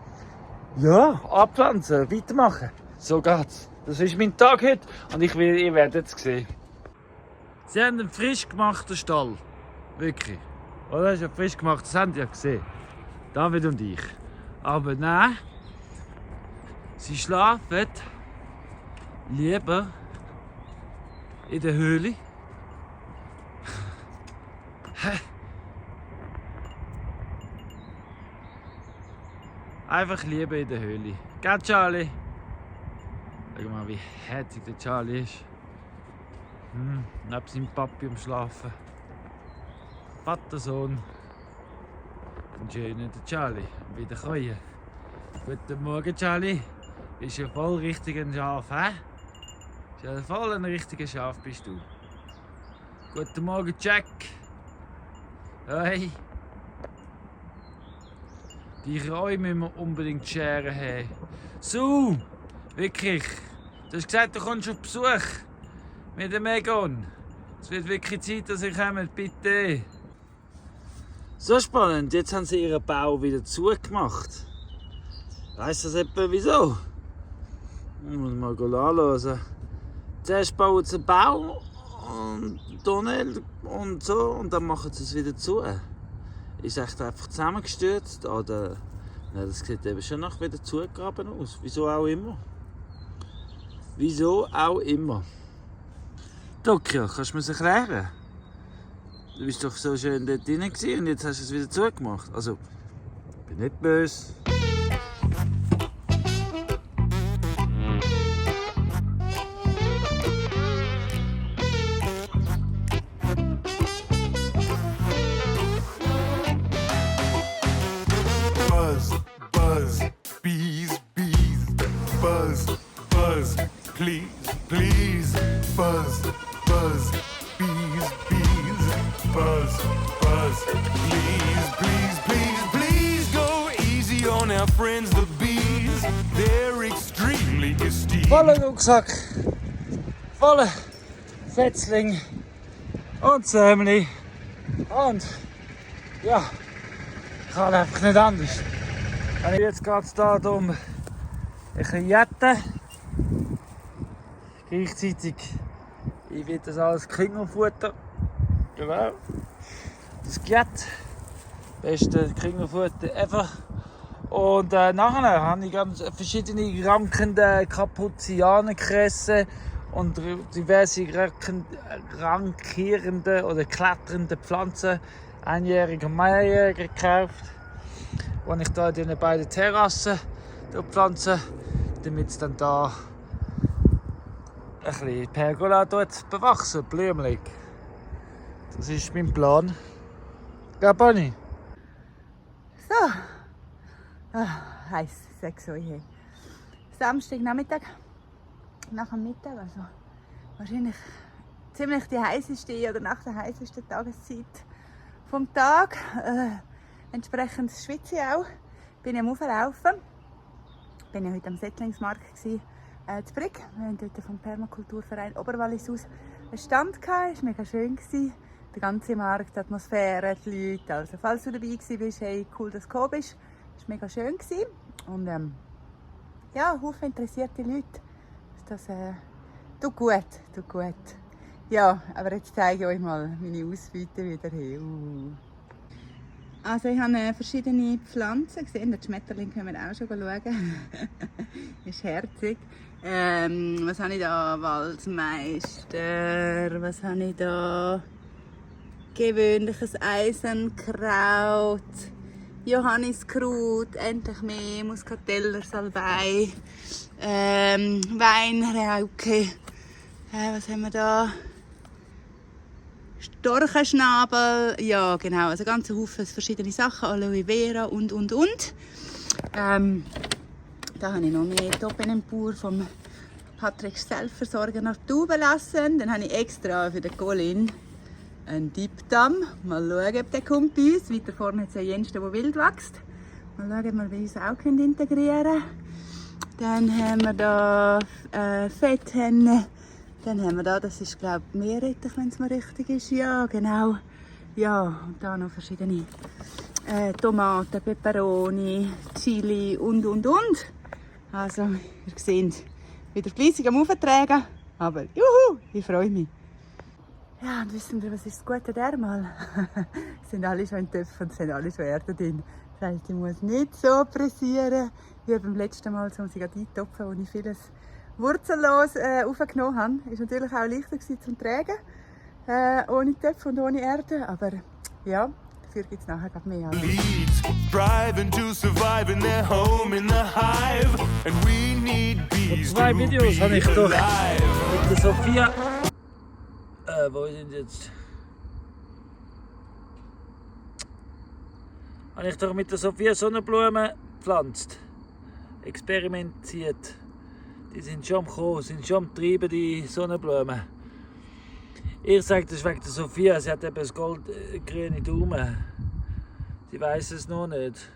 Speaker 1: Ja, abpflanzen, weitermachen. So geht's. Das ist mein Tag heute und ihr werdet es sehen. Sie haben einen frisch gemachten Stall. Wirklich. Oder? Das ist ja frisch gemacht, das habt ihr ja gesehen. David und ich. Aber nein, sie schlafen lieber in der Höhle. Einfach lieber in der Höhle. Gell, Charlie? Schau mal, wie herzig der Charlie ist. Neben seinem Papi am Schlafen. Vater, Sohn. Ein schöner der Charlie. Wieder Keuen. Guten Morgen, Charlie. Bist ja voll richtig ein Schaf, hä? Ist ja voll ein richtiger Schaf bist du. Guten Morgen, Jack. Hey. Die Räume müssen wir unbedingt scheren haben. So, wirklich. Du hast gesagt, du kommst auf Besuch mit dem Megan. Es wird wirklich Zeit, dass ihr kommt, bitte. So spannend, jetzt haben sie ihren Bau wieder zugemacht. Weiss das etwa wieso? Ich muss mal anschauen. Zuerst bauen sie einen Bau und Tunnel und so und dann machen sie es wieder zu. Ist echt einfach zusammengestürzt oder ja, das sieht eben schon nach wieder zugegraben aus. Wieso auch immer. Wieso auch immer. Tokio, kannst du mir das erklären? Du bist doch so schön dort drin und jetzt hast du es wieder zugemacht. Also, ich bin nicht böse.
Speaker 2: Buzz, buzz, bees, bees. Buzz, buzz, please, please. Buzz, buzz, bees, buzz, buzz. Please, please, please, please go easy on our friends the bees. They're extremely esteemed.
Speaker 1: Voller Rucksack, voller Setzling und Sämli. Und ja, ich kann einfach nicht anders. Und jetzt geht es hier um ein bisschen Jetten. Gleichzeitig wird das alles Kinderfutter. Genau. Das Giet. Beste Kinderfutter ever. Und nachher habe ich ganz verschiedene rankende Kapuzianerkresse und diverse rankierende oder kletternde Pflanzen, einjährige und mehrjährige gekauft, die ich hier in den beiden Terrassen pflanze, damit es dann da ein bisschen Pergola dort bewachsen, blümelig. Das ist mein Plan. Ja, Bonnie?
Speaker 3: So. Heiß, 6 Uhr hier. Samstagnachmittag. Nach dem Mittag, also wahrscheinlich ziemlich die heißeste oder nach der heißesten Tageszeit vom Tag. Entsprechend schwitze ich auch. Bin ich am Auflaufen. Bin ja heute am Settlingsmarkt zu Brig. Wir haben dort vom Permakulturverein Oberwallis aus einen Stand gehabt. Es war mega schön. Der ganze Markt, die Atmosphäre, die Leute. Also falls du dabei warst, hey, cool, dass du gekommen bist. Es war mega schön. Und ja, Haufen interessierte Leute. Das tut gut, tut gut. Ja, aber jetzt zeige ich euch mal meine Ausbeute wieder hier. Also ich habe verschiedene Pflanzen gesehen. Den Schmetterling können wir auch schon schauen. Ist herzig. Was habe ich da? Waldmeister. Was habe ich da? Gewöhnliches Eisenkraut. Johanniskraut, endlich mehr, Muskateller, Salbei, Weinrauke, was haben wir da? Storchenschnabel, ja genau, also ganz Haufen verschiedene Sachen, Aloe Vera und. Da habe ich noch mehr Topinenpur vom Patrick Selbstversorger Natur lassen. Dann habe ich extra für den Colin ein Diebdamm. Mal schauen, ob der kommt bei uns. Weiter vorne hat es ja Jens, der wild wächst. Mal schauen, ob wir bei uns auch integrieren können. Dann haben wir da Fetthenne. Dann haben wir da, das ist glaube ich Meerrettich, wenn es mir richtig ist. Ja, genau. Ja, und da noch verschiedene Tomaten, Peperoni, Chili und. Also, ihr seht, wieder fleissig am Auftragen. Aber juhu, ich freue mich. Ja, und wissen wir, was ist das Gute dermal? Sind alle schon in Töpfen und sind alle schon Erde drin. Das heisst, ich muss nicht so pressieren wie beim letzten Mal, um sie eintopfen, wo ich vieles wurzellos aufgenommen habe. Es war natürlich auch leichter zum Tragen, ohne Töpfe und ohne Erde. Aber ja, dafür gibt es nachher mehr.
Speaker 2: Leads driving to survive in their home in the hive, and we need bees to
Speaker 1: 2 Videos habe ich doch
Speaker 2: alive.
Speaker 1: mit der Sophia. Wo sind jetzt? Habe ich doch mit der Sophia Sonnenblumen gepflanzt. Experimentiert. Die sind schon am Kommen, sind schon am Treiben, die Sonnenblumen. Ich sage, das ist wegen der Sophia, sie hat eben das goldgrüne Daumen. Sie weiß es noch nicht.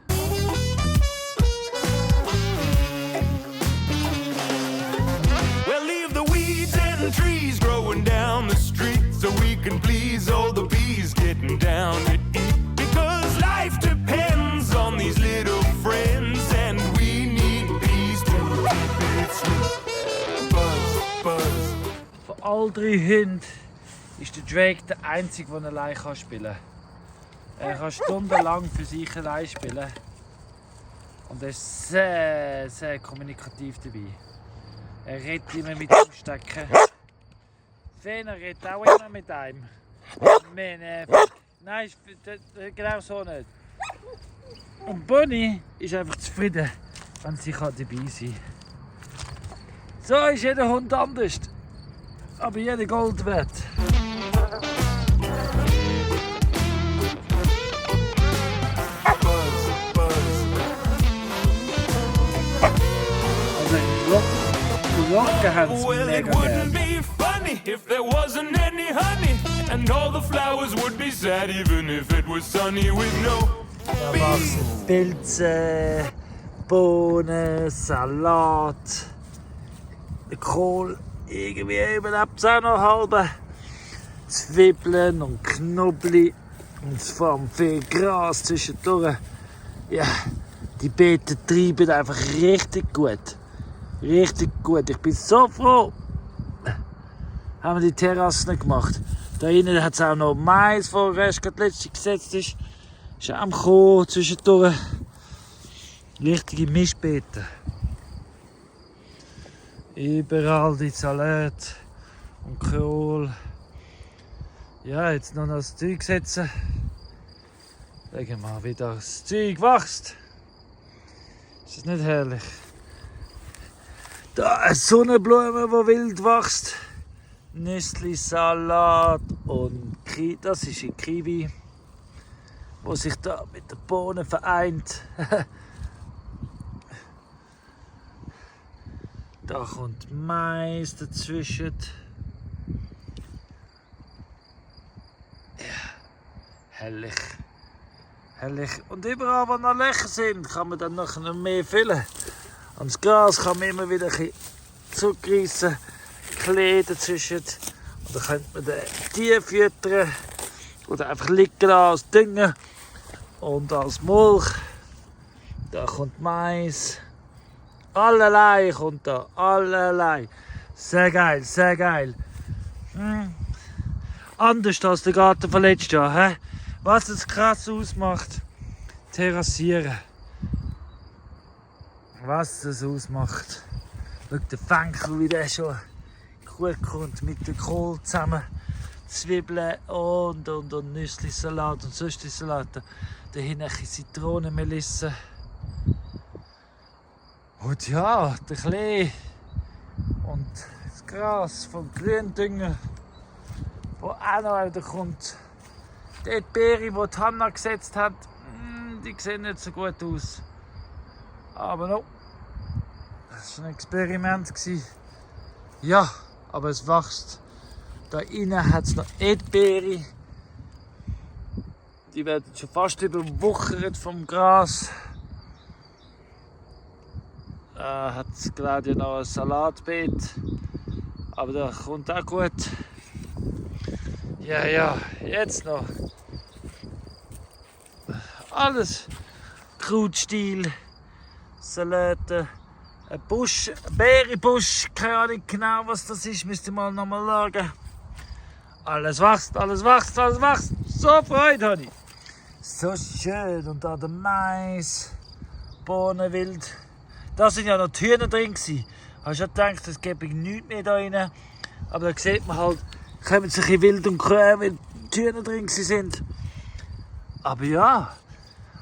Speaker 2: Well, leave the weeds and trees growing down the street so we can please all the bees getting down to eat. Because life depends on these little friends and we need bees to keep it sweet. Buzz, buzz.
Speaker 1: Von all 3 Hunden ist der Drake der einzige, der allein spielen kann. Er kann stundenlang für sich allein spielen. Und er ist sehr, sehr kommunikativ dabei. Er redet immer mit dem Stecken. Fena redet auch immer mit einem. Nein, genau so nicht. Und Bonnie ist einfach zufrieden, wenn sie dabei sein kann. So ist jeder Hund anders. Aber jeder Gold wert. Also in Locken haben sie
Speaker 2: Well, it
Speaker 1: mega
Speaker 2: wouldn't
Speaker 1: gern.
Speaker 2: be funny funny if there wasn't any honey, and all the flowers would be sad even if it was sunny with no
Speaker 1: Da wachsen Pilze, Bohnen, Salat, Kohl, irgendwie überlebt es auch noch halbe. Zwiebeln und Knoblauch und vor allem viel Gras zwischendurch. Ja, die Beete treiben einfach richtig gut. Richtig gut. Ich bin so froh, haben wir die Terrassen gemacht. Da innen hat es auch noch Mais, wo erst gerade letztes gesetzt ist. Ist auch am Kommen zwischendurch. Richtige Mischbeete. Überall die Salat und Kohl. Ja, jetzt noch das Zeug setzen. Schauen wir mal, wie das Zeug wächst. Ist das nicht herrlich? Da eine Sonnenblume, die wild wächst. Nüssli-Salat und das ist ein Kiwi, wo sich da mit den Bohnen vereint. Da kommt Mais dazwischen. Ja, herrlich. Herrlich. Und überall, wo noch Löcher sind, kann man dann noch mehr füllen. Und das Gras kann man immer wieder ein bisschen zurückreissen, Klee dazwischen. Und dann könnte man den Tier füttern oder einfach liegen lassen als Dünger und als Mulch. Da kommt Mais. Allerlei kommt da, allerlei. Sehr geil, sehr geil. Anders als der Garten von letztes Jahr. He? Was es krass ausmacht, terrassieren. Was es ausmacht. Schau den Fenkel, wie der schon gut kommt mit dem Kohl zusammen. Zwiebeln und Nüssli-Salat und sonstige Salat. Da hinten Zitronenmelisse. Und ja, der Klee und das Gras vom Gründünger, wo auch noch wieder kommt. Die Beere, die Hanna gesetzt hat, die sehen nicht so gut aus. Aber no, das war ein Experiment. Ja, aber es wächst. Da innen hat es noch Erdbeere. Die werden schon fast überwuchert vom Gras. Hat gerade noch ein Salatbeet, aber da kommt auch gut. Ja, jetzt noch alles. Krautstiel, Salate, ein Busch, ein Beerenbusch, keine Ahnung genau was das ist, müsst ihr mal nochmal schauen. Alles wächst, alles wächst, alles wächst. So Freude habe ich. So schön. Und da der Mais, Bohnen wild. Da sind ja noch die Hühner drin. Ich habe schon gedacht, es gäbe nichts mehr da rein. Aber da sieht man halt, kommen sich in Wild und Kühe, weil die Hühner drin sind. Aber ja,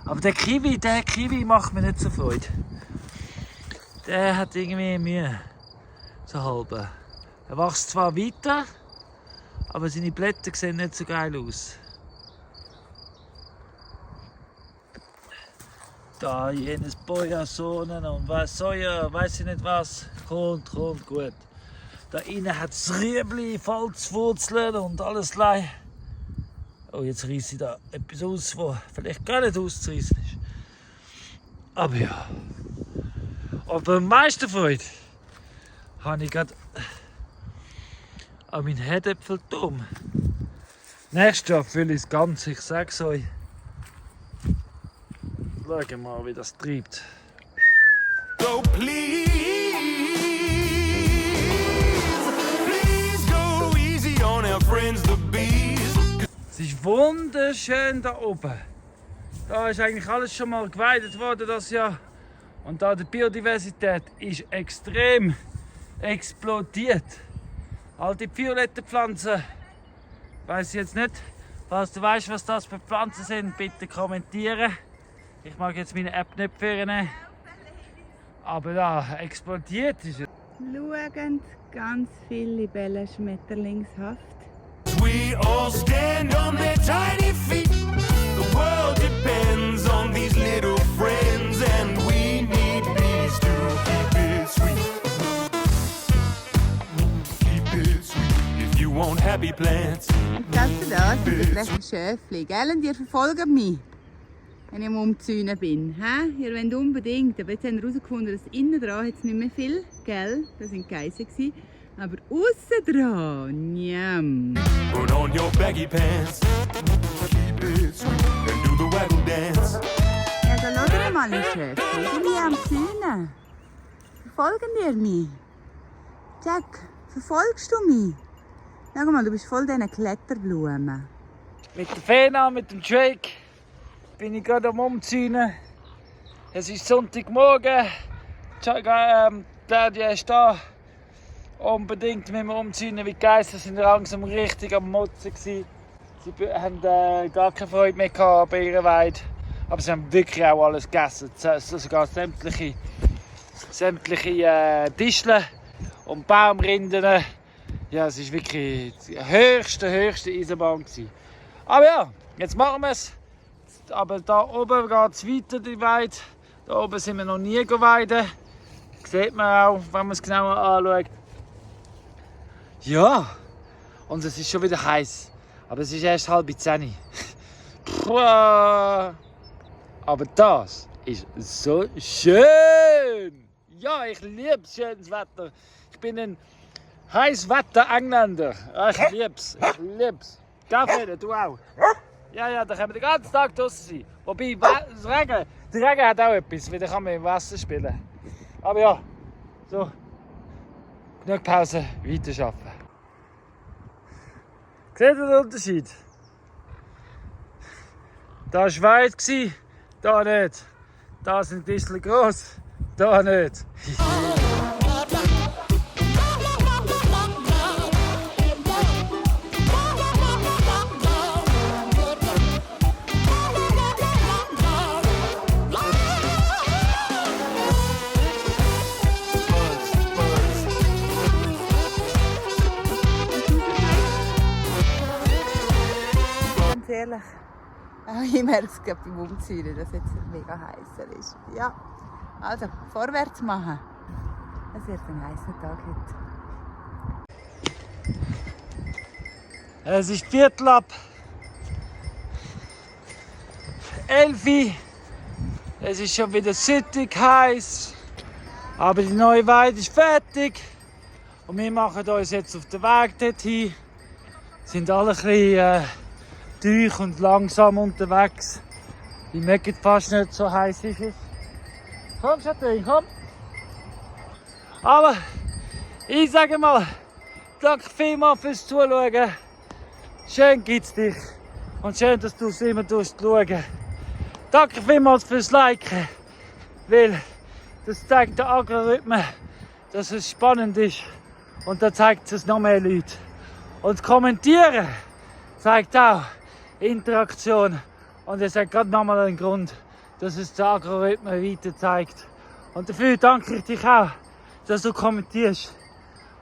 Speaker 1: aber der Kiwi macht mir nicht so Freude. Der hat irgendwie Mühe. So halb. Er wächst zwar weiter, aber seine Blätter sehen nicht so geil aus. Da jenes Bojasonen und was Soja, weiß ich nicht was, kommt gut. Da innen hat es Rüebli, Falzwurzeln und alles lei. Oh, jetzt reiße ich da etwas aus, was vielleicht gar nicht auszureißen ist. Aber ja. Aber am meisten Freude habe ich gerade an meinen Herdäpfelturm. Nächstes Jahr fülle ich es ganz, ich sage es euch. Schauen mal, wie das treibt.
Speaker 2: So please go easy on our friends the bees.
Speaker 1: Es ist wunderschön da oben. Da ist eigentlich alles schon mal geweidet worden das Jahr. Und da die Biodiversität ist extrem explodiert. All die violetten Pflanzen, weiß ich jetzt nicht. Falls du weißt, was das für Pflanzen sind, bitte kommentieren. Ich mag jetzt meine App nicht führen. Aber da explodiert ist es.
Speaker 3: Schauend ganz viele Libellen schmetterlingshaft.
Speaker 2: We all stand on their tiny feet. The world depends on these little friends, and we need bees to keep it sweet. Keep it sweet. want happy plants.
Speaker 3: Kennst du das? Das sind recht Schäfchen, gell? Und ihr verfolgt mich, wenn ich am Umzäunen bin. Hä? Ihr wollt unbedingt. Aber jetzt haben wir herausgefunden, dass innen dran jetzt nicht mehr viel, gell? Das waren Geissen. Aber aussen dran, njam.
Speaker 2: Put on your baggy pants. Keep it sweet and do the waggle dance.
Speaker 3: Ja, da schaut mal, ihr Schäfchen. Ich bin am Zäunen. Verfolgen ihr mich? Jack, verfolgst du mich? Schau mal, du bist voll diesen Kletterblumen.
Speaker 1: Mit der Fena, mit dem Drake bin ich gerade am Umziehen. Es ist Sonntagmorgen. Der ist da. Unbedingt mit dem Umziehen, wie die Geister sind langsam richtig am Motzen gewesen. Sie haben gar keine Freude mehr gehabt bei ihrer Weide. Aber sie haben wirklich auch alles gegessen. Sogar sämtliche Tischchen und Baumrinden. Ja, es war wirklich die höchste Eisenbahn gewesen. Aber ja, jetzt machen wir es. Aber da oben geht es weiter, die Weide. Da oben sind wir noch nie weiden. Das sieht man auch, wenn man es genauer anschaut. Ja, und es ist schon wieder heiß. Aber es ist erst 9:30. Aber das ist so schön. Ja, ich liebe schönes Wetter. Ich bin ein Heißwetter-Engländer. Ich lieb's. Kaffee, du auch. Ja, da können wir den ganzen Tag draußen sein. Wobei, der Regen hat auch etwas, weil da kann man im Wasser spielen. Aber ja, so. Genug Pause, weiterarbeiten. Seht ihr den Unterschied? Da war weit, da nicht. Da sind die Disteln gross, da nicht.
Speaker 3: Ehrlich. Ich merke es gerade beim Umziehen, dass es jetzt mega heiß ist. Ja, also vorwärts machen. Es wird ein heißer Tag heute.
Speaker 1: Es ist 11:15. Es ist schon wieder süttig heiß. Aber die neue Weide ist fertig. Und wir machen uns jetzt auf den Weg dorthin. Sind alle ein bisschen teuch und langsam unterwegs. Die mögen fast nicht, so heiß ist es. Komm, Schattin, komm. Aber ich sage mal, danke vielmals fürs Zuschauen. Schön gibt's dich. Und schön, dass du es immer schauen. Danke vielmals fürs Liken. Weil das zeigt der Algorithmus, dass es spannend ist. Und da zeigt es noch mehr Leute. Und Kommentieren zeigt auch Interaktion. Und es hat gerade nochmal einen Grund, dass es der Algorithmus weiter zeigt. Und dafür danke ich dich auch, dass du kommentierst.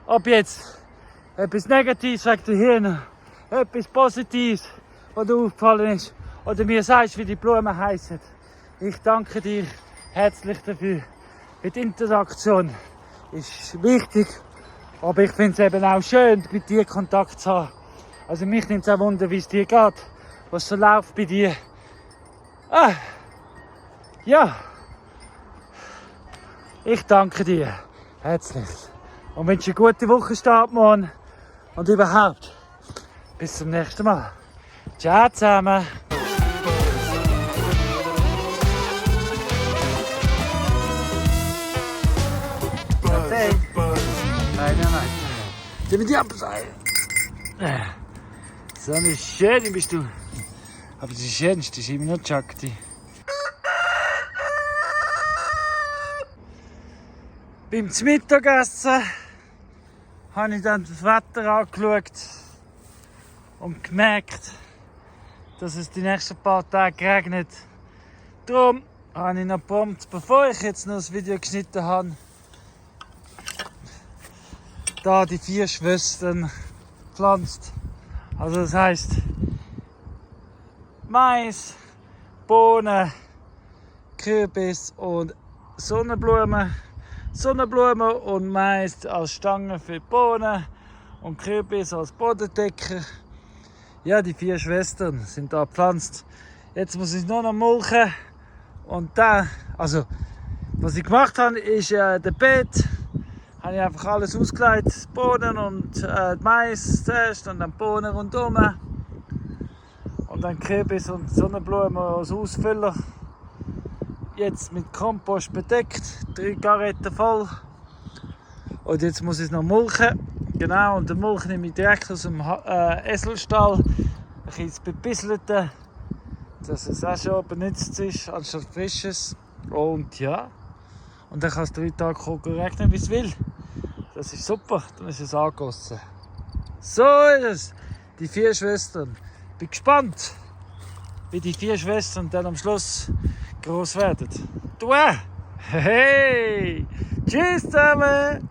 Speaker 1: Ob jetzt etwas Negatives wegen der Hirn, etwas Positives, was dir aufgefallen ist, oder mir sagst, wie die Blumen heissen. Ich danke dir herzlich dafür. Die Interaktion ist wichtig, aber ich finde es eben auch schön, mit dir Kontakt zu haben. Also mich nimmt es auch Wunder, wie es dir geht, was so läuft bei dir. Ja, ich danke dir herzlich und wünsche eine gute Wochenstart morgen und überhaupt bis zum nächsten Mal. Ciao zusammen. Nein. Die mit dir abseilen. So eine schöne bist du. Aber die schönste ist immer noch Chakti. Beim Mittagessen habe ich dann das Wetter angeschaut und gemerkt, dass es die nächsten paar Tage regnet. Darum habe ich noch prompt, bevor ich jetzt noch das Video geschnitten habe, da die 4 Schwestern gepflanzt. Also das heisst Mais, Bohnen, Kürbis und Sonnenblumen. Sonnenblumen und Mais als Stangen für die Bohnen und Kürbis als Bodendecker. Ja, die 4 Schwestern sind da gepflanzt. Jetzt muss ich nur noch mulchen. Und dann, also, was ich gemacht habe, ist der Beet. Habe ich einfach alles ausgelegt, Bohnen und Mais zuerst und dann Bohnen rundherum. Und dann Kürbis und Sonnenblumen als Ausfüller. Jetzt mit Kompost bedeckt, 3 Garetten voll. Und jetzt muss ich es noch mulchen. Genau, und den Mulch nehme ich direkt aus dem Eselstall. Ein bisschen bebisselte, dass es auch schon benutzt ist, anstatt frisches. Und ja, und dann kann es 3 Tage regnen, wie es will. Das ist super, dann ist es angegossen. So ist es, die 4 Schwestern. Bin gespannt, wie die 4 Schwestern dann am Schluss groß werden. Du! Hey! Tschüss zusammen!